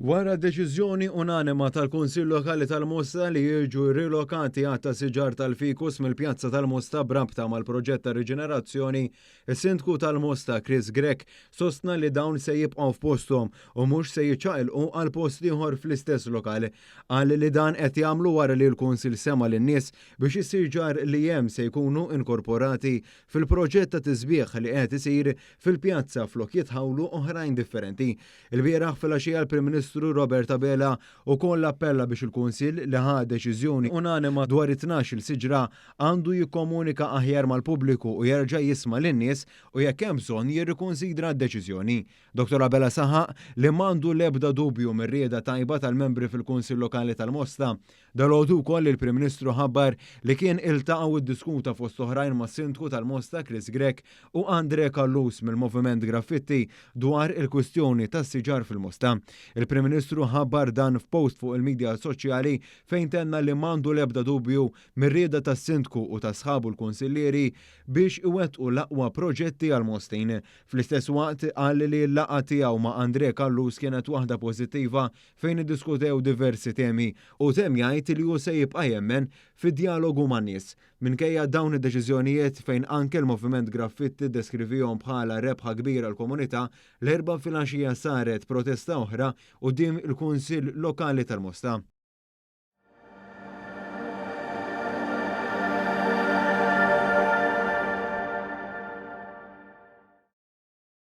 Wara deċiżjoni unanima tal-Kunsill Lokali tal-Mosta li jiġu rilokati għadd ta' siġar tal-fikus mill-Pjazza tal-Mosta b'rabta mal-proġett ta' riġenerazzjoni, is-Sindku tal-Mosta Chris Grech sostna li dawn se jibqgħu f'posthom u mhux se jiċċaqilqu għal post ieħor fl-istess lokal. Qal li dan qed jagħmlu wara li l-Kunsill sema' lin-nies biex is-siġar li hemm se jkunu inkorporati fil-proġett ta' tisbiħ li qed isir fil-pjazza flok jitħawlu oħrajn differenti. Ilbieraħ filgħaxija l-Prim Ministru Robert Abela wkoll appella biex il-Kunsill li ħa deċiżjoni unanima dwar it-tnax-il siġra għandu jikkomunika aħjar mal-pubbliku u jerġa' jisma' lin-nies u jekk hemm bżonn jirrikunsidra d-deċiżjoni. Dottor Abela saħaq li m'għandu l-ebda dubju mir-rieda tajba tal-membri fil-Kunsill Lokali tal-Mosta. Dalgħodu wkoll il-Prim Ministru ħabbar li kien iltaqa' u ddiskuta fost oħrajn mas-Sindku tal-Mosta Chris Grech u Andre Callus mill-Moviment Graffitti dwar il-kwistjoni tas-siġar fil-Mosta. Il-Prim Ministru ħabbar dan f'post fuq il-midja soċjali fejn tenna li m'għandu l-ebda dubju mir-rieda tas-Sindku u ta' sħabu l-Kunsillieri biex iwettqu l-aqwa proġetti għall-Mostin. Fl-istess waqt qal li l-laqgħa tiegħu ma' Andre Callus kienet waħda pożittiva fejn iddiskutew diversi temi u temm jgħid li hu se jibqa' jemmen fid-djalogu man-nies. Minkejja dawn id-deċiżjonijiet fejn anke l-Moviment Graffitti ddeskrivihom bħala rebħa kbira għall-komunità, l-Erbgħa filgħaxija saret protesta oħra quddiem il-Kunsill Lokali tal-Mosta.